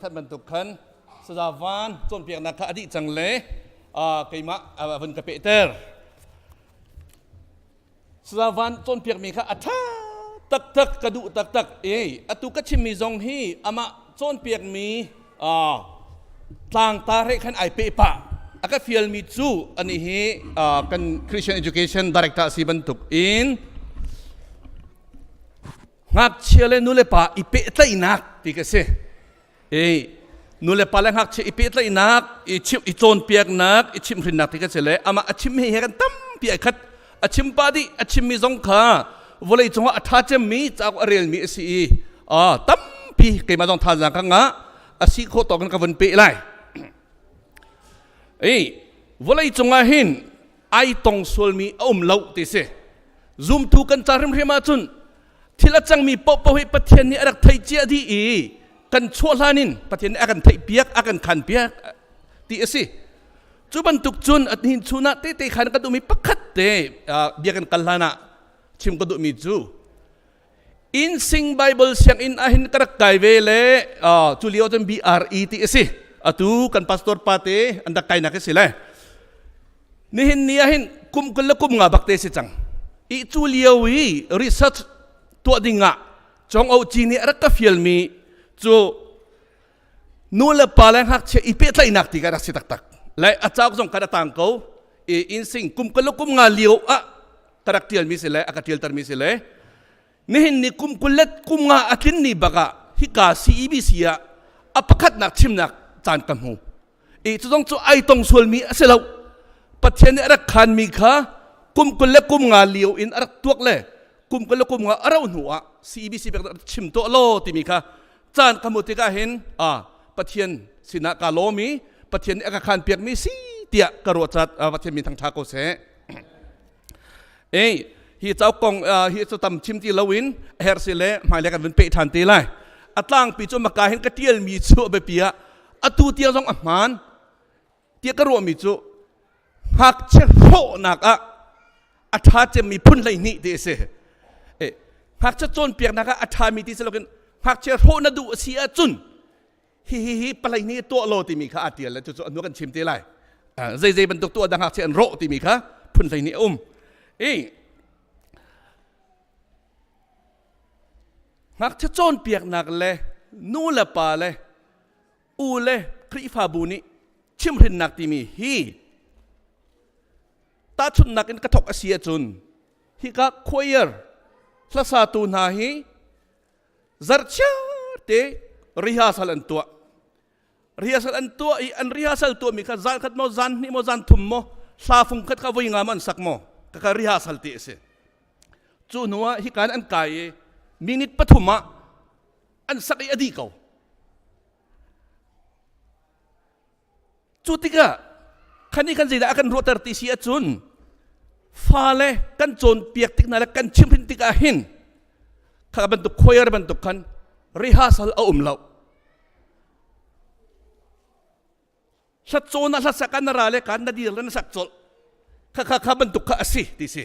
That bantuk khan saza van cawnpiaknak kha a dih cang le keimah vun ka pehter. Saza van cawnpiakmi kha a ṭha taktak, ka duh taktak. E atu ka chimmi zong hi amah cawnpiakmi tlangtar he khan ai peh pah. A ka fialmi cu ani hi kan Christian Education Director si bantuk in ngakchia le nulepa i pehtlaihnak ti ka si. E nulepa le ngakchia i pehtlaihnak, i chimh, i cawnpiaknak, i chimhhrinnak ti ka si le amah a chim hi he kan tampi ai khat. A chim pa dih, a chimmi zong kha vawlei cungah a ṭha cemmi cauk a relmi a si i tampi keimah zong thazaang ka ngah, a si khawh tawk in ka vun peh lai. E vawlei cungah hin ai tong sualmi a um lo ti si. Zumtu kan ca hrimhrim ahcun thil a cangmi paohpaoh hi Pathian nih a rak theih cia dih i kan chuah hlan in Pathian nih a kan theih piak, a kan khan piak ti a si. Cu bantuk cun a hin chun ah tete khan ka duhmi pakhat te bia kan kal hlan ah chim ka duhmi cu Innsing Bible sianginn ah hin ka rak kai ve le cu lio cun BRE ti a si. Atu kan pastor pa te an rak kainak a si le. Nihin ni ah hin kum 20 le kum nga bak te si cang. I cu lio i research tuah ding ah Chong O Chi nih a rak ka fialmi cu nu le pa le ngakchia i pehtlaihnak ti ka rak si taktak. Le a cauk zong kan a tang ko. I innsing kum 20 le kum nga lio ah ka rak ṭialmi si le a ka ṭialtermi si le nihin ni kum 20 le kum nga a tlin ni bak ah hika CEBC ah a pakhatnak chimnak caan ka hmu. I cu zong cu ai tong sualmi a si lo. Pathian nih a rak khanmi kha kum 20 le kum nga lio in a rak tuak le kum 20 le kum nga a rauh hnu ah CEBC pek chim tuah law timi kha caan ka hmuh tikah hin a Pathian sinah ka lawm i Pathian nih a ka khan piakmi si tiah ka ruah cat. Pathian min thangṭha ko seh. Ei hi cauk kong hi cu tam chim ti loin a herh si le hmailei kan vun peh ṭhan te lai. A tlangpi cu maka hin ka ṭialmi cu a biapi ah atu tiang zong a hmaan tiah ka ruahmi cu ngakchia hrawhnak ah a ṭha cemmi phun 12 ti a si. Ngakchia cawnpiaknak ah a ṭhami ti si loin ngakchia hrawh na duh a si ahcun hi hi hi palei nih tuah law timi kha aa tial le cucu anu kan chim te lai. Zei zei bantuk tuah dah ngakchia an rawh timi kha phun 12 a um. I ngakchia cawnpiaknak le nu le pa le u le Khrihfabu nih chimhrinnak timi hi tahchunhnak in ka thok a si ahcun hika choir hlasatu hna hi zarhchiar te rehearsal an tuah. Rehearsal an tuah i an rehearsal tuahmi kha zan khat maw, zan hnih maw, zan thum maw, hla fung khat kha voi nga maw an sak maw, ka rehearsal ti a si. Cu hnu ah hika an kai i minute 3 ah an sak i a dih ko. Cu tikah khan i kan zeidah a kan ruahter ti si ahcun fale kan cawnpiak tik hna le kan chimhrin tikah hin kha bantuk choir bantuk khan rehearsal a um lo. Hlat cawn ah hlasak ah na ra le kan na dir le na sak colh. Kha kha kha bantuk kha a si ti si.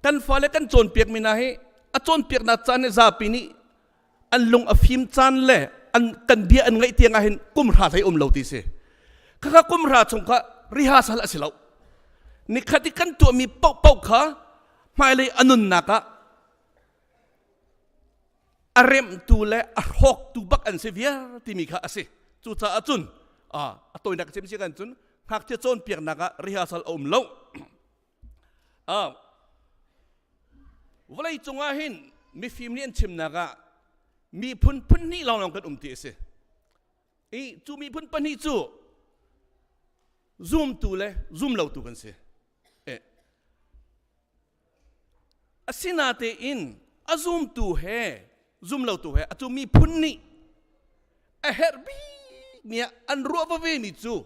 Kan fale kan cawnpiak mi hna hi a cawnpiaknak caan hi zapi nih an lung a fim caan le an kan bia an ngaih tiang ah hin kum hra hlei um lo ti si. Khakha kum hra chung kha rehearsal a si lo. Nikhat i kan tuahmi paohpaoh kha hmailei a nunnak ah a remhtu le a hrawktu bak an si viar timi kha a si. Cucaah cun a tawinak cem si kan cun ngakchia cawnpiaknak ah rehearsal a um lo. Vawlei cungah hin mifim nih an chimnak ah miphun phun hnih lawnglawng kan um ti a si. I cu miphun pahnih cu zumtu le zumlotu kan si. Asinatein a zumtu he zumlotu he atu miphun nih a herh bikmi ah an ruah va vemi cu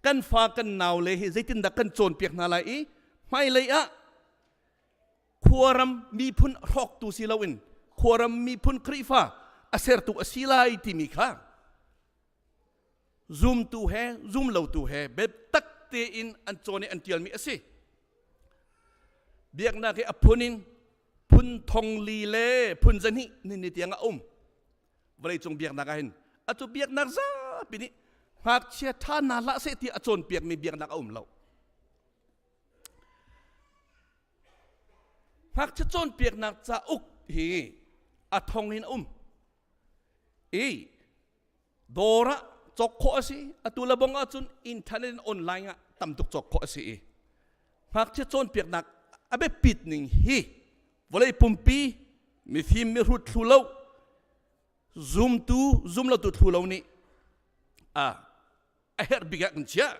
kan fa kan nau le hi zeitindah kan cawnpiak hna lai i hmailei ah khuaram miphun hrawktu si loin khuaram miphun Khrihfa a sertu a si lai timi kha zumtu he zumlotu he biatak tein an cawn i an ṭialmi a si. Biaknak hi a phun in phun thong li le phun zahnih ni ni tiang a um. Vawleicung biaknak ah hin Atu biaknak zapi nih ngakchia ṭha hna hlah seh ti a cawnpiakmi biaknak a um lo. Ngakchia cawnpiaknak cauk hi a thong in a um. I dawr ah cawk khawh a si. Atu le bong ahcun internet in online ah tam tuk cawk khawh a si i ngakchia cawnpiaknak a biapit ning hi vawlei pumpi mifim mihrut thlu lo zumtu zumlotu thlu lo nih a a herh bik ah kan chiah.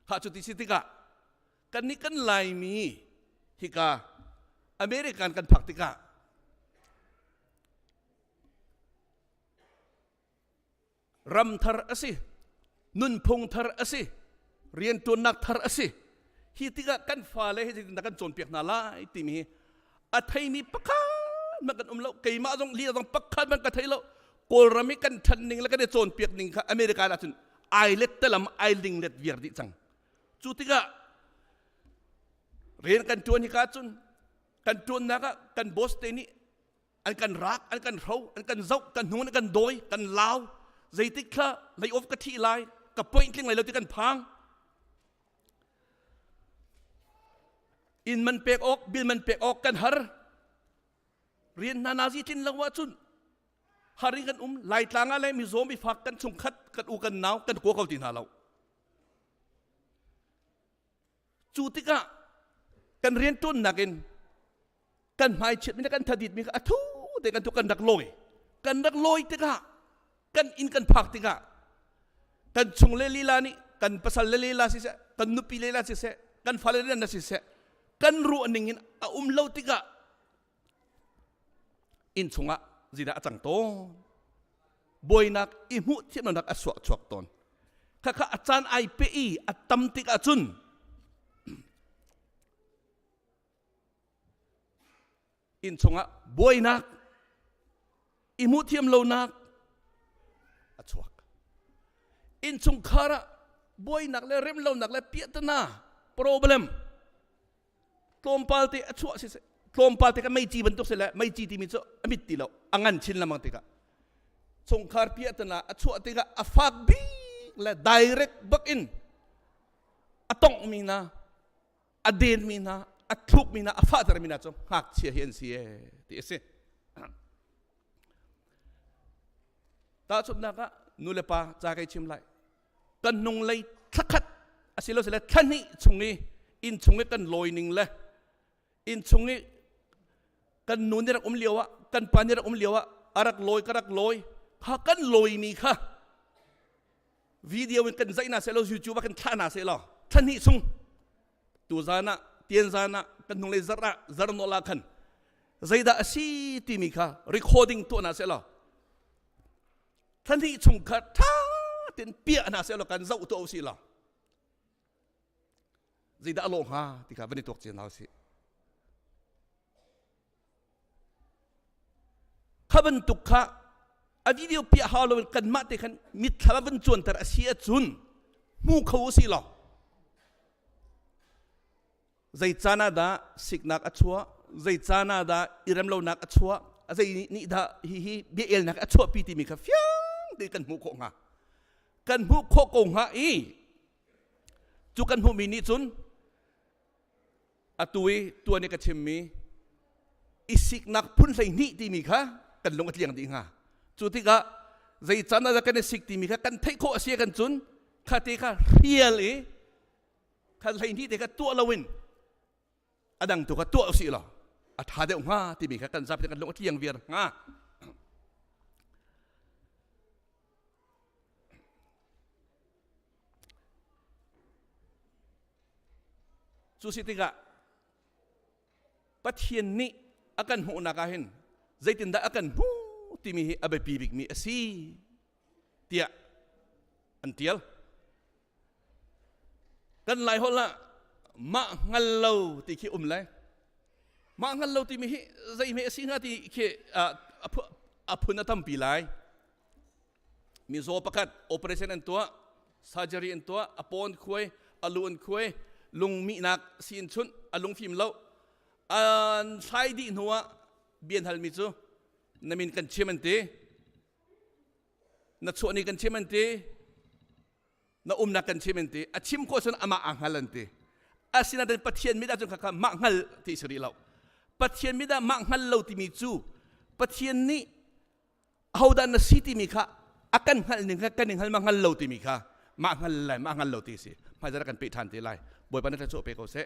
Kha cu ti si tikah kannih kan Laimi hika American kan phak tikah ram thar a si, nunphung thar a si, rianṭuannak thar a si. Hi tikah kan fale hi zeitindah kan cawnpiak hna lai timi hi a theimi pakhat hmanh kan um lo. Keimah zong lila zong pakhat hmanh ka thei lo. Kawlram i kan ṭhan ning le kan i cawnpiak ning kha America ah cun ai let telam ai ling let viar dih cang. Cu tikah rian kan ṭuan hika cun kan ṭuannak ah kan boss te nih an kan rak, an kan hro, an kan zoh, kan hnung an kan dawi, kan lau. Zeitik thla lay off ka thih lai, ka point tling lai lo ti kan phang. Inn man pek awk, bill man pek awk kan har. Rian hna nazi tlin lo ahcun har in kan um. Laitlang ah le mizaw mifak kan chungkhat, kan u kan nau kan kua ko ti hna lo. Cu tikah kan rianṭuannak in kan hmaichiatmi le kan thaditmi kha a thu te kan tu kan rak lawi. Kan rak lawi tikah kan inn kan phak tikah kan chung le lila nih kan pasal le lila siseh, kan nupi lila siseh, kan fale lila siseh, kan ruah ning in a um lo tikah inn chungah zeidah a cang tawn? Buainak i hmuh thiamlonak a suah chuak tawn. Khakha a caan ai pe i a tam tik ahcun inn chungah buainak i hmuh thiam lonak a chuak. Innchungkhar ah buainak le remlonak le piahtana problem tlawmpal te a chuah si tlawmpal te ka meici bantuk si le meici timi cu a mit ti lo a ngan chin lengmang tikah chungkhar piahtana a chuah tikah a fak bik le direct bak in a tonghmi hna a denmi hna a thlukmi hna a fahtermi hna cu ngakchia hi an si ee ti a si. Tahchunhnak ah nu le pa ca kai chim lai. Kan hnunglei thlakhat asilosile thlahnih chung i inn chung i kan lawi ning le inn chung i kan nu nih rak um lio ah kan pa nih rak um lio ah a rak lawi ka rak lawi kha kan lawimi kha video in kan zaih hna seh law YouTube ah kan thlah hna seh law thlahnih chung tu zan ah tian zan ah kan hnunglei zarh ah zarnawl ah khan zeidah a si timi kha recording tuah hna seh law thlahnih chung kha ṭha tein piah hna seh law kan zoh tuah usih law zeidah a lawh hnga ti kha van i tuak cia hna usih. Kha bantuk kha a video piah hau loin kanmah te khan mitthlam a van cuanter a si ahcun hmu kho usih law zei caan ah dah siknak a chuah zei caan ah dah i remlonak a chuah zei nih dah hihi bia elnak a chuahpi timi kha fiang tein kan hmuh khawh hnga kan hmuh khawh ko hnga i cu kan hmuhmi nih cun atu i tuan i ka chimmi i siknak phun 12 timi kha kan lung a tliang dih hnga cu tikah zei caan ah dah kan i sik timi kha kan theih khawh a si kan cun kha te kha hrial i kha 12 te kha tuah loin a dang tu kha tuah usih law a ṭha deuh hnga timi kha kan zapi kan lung a tliang viar hnga. Cu si tikah Pathian nih a kan hmuhnak ah hin zeitindah a kan hmuh timi hi a biapi bikmi a si tiah an tial. Kan Laiholh ah mah hngal lo ti khi um lai. Mah hngal lo timi hi zeihme a si hnga ti khi a phun a tampi lai. Mizaw pakhat operation an tuah, surgery an tuah, a pawn khuai, a lu an khuai, lungmihnak si in chunh, a lungfim lo. An thlai dih hnu ah bian halmi cu na min kan chim an ti. Na chuah ni kan chim an ti. Na umnak kan chim an ti. A chim khawh cun amah aa hngal an ti. Asinain Pathian mit ahcun khakha mah hngal ti si rih lo. Pathian mit ah mah hngal lo timi cu Pathian nih ahodah na si timi kha a kan hngalh ning kha kan i hngal ma hngal lo timi kha mah hngal lai mah hngal lo ti si. Hmaizarh kan peh ṭhan te lai. Bawipa na thluachuah pe ko seh.